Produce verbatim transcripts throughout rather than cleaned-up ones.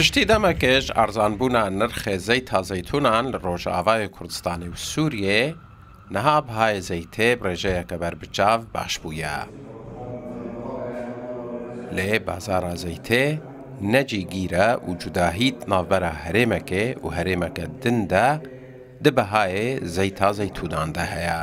Piştî demekê ji erzanbûna nirxê zeyta zeytûnan li Rojavayê Kurdistanê û Sûriyê, niha bihayê zeytê bi rêjeyeke berbiçav baş bûye. Lê bazara zeytê ne cîgîr e û cudahî di navbera herêmekê û herêmeke din de di bihayê zeyta zeytûnan de heye.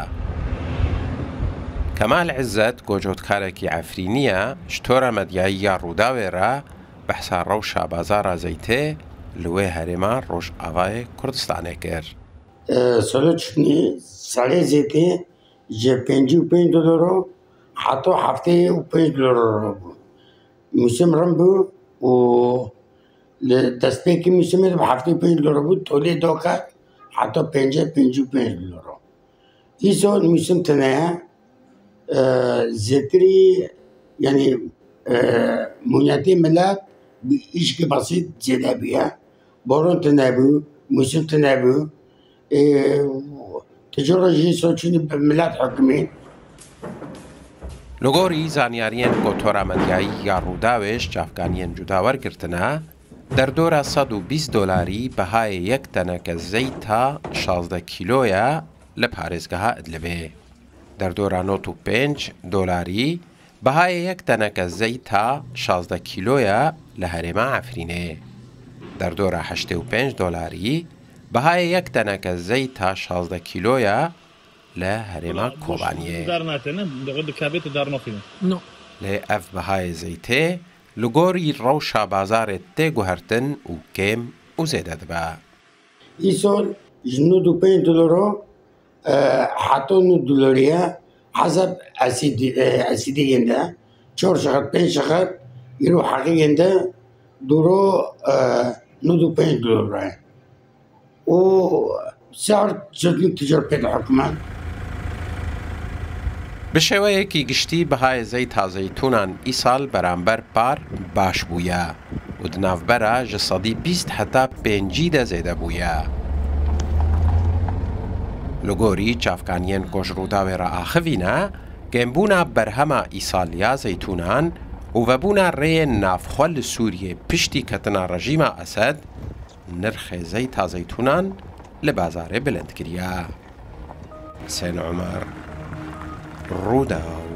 Kemal Îzzet, gojotkarekî Efrînî ye, ji Tora Medyayî ya Rûdawê re behsa rewşa bazara zeytê li wê herêma Rojavayê Kurdistanê kir. Salo çûnî salê zeytê ji pêncî û pênc dolaro heta heftê û pênc dolaro bû. Mûsim rind bû û li destpêkî mûsimê de bi heftê û pênc dolaro bû, tolê doket heta pêncî, pêncî û pênc dolaro. Îsal mûsim tune ye. E, zêtirî, yanî, e, mûnetê milet bi îşkê besît zêde bûye. Baran tune bû, mûsim tune bû. E, tijara jî soçûnî bi milet hukimî. Li gorî zanyariyên ku Tora Medyayî ya Rûdawê ji çavkaniyên cuda wergirtine, derdora sed û bîst dolarî bihayê yek teneke zeyta şazdeh kîlo ye li parêzgeha Idlibê. Derdora nod û pênc dolarî bihayê yek teneke zeyta şazdeh kîlo ye li herêma Efrînê. Derdora heştê û pênc dolarî bihayê yek teneke zeyta şazdeh kîlo ye li herêma Kobaniyê. Dar nate, ne? Bi kavê tu dar naxîne. No. Lê ev bihayê zeytê li gorî rewşa bazarê tê guhertin û kêm û zêde dibe. Îsal ji nod û pênc dolaro, e, heta nod dolarî ye. Hesab esîdî, e, esîdî yên de. Çar şixet, pênc şixet, îro heqî yên de dûro, e, nod û pênc dolar e. Û ser çetin ticar pê de hikûmet. Bi şêweyekî giştî bihayê zeyta zeytûnan îsal beramber par baş bûye û di navbera ji sedî bîst heta pêncî de zêde bûye. Li gorî çavkaniyên ku ji Rûdawê re axivîne, kêmbûna berhema îsal ya zeytûnan û vebûna rêyên navxwe li Sûriyê piştî ketina rejîma Esed, nirxê zeyta zeytûnan li bazarê bilind kiriye. Husên Omer, Rûdaw.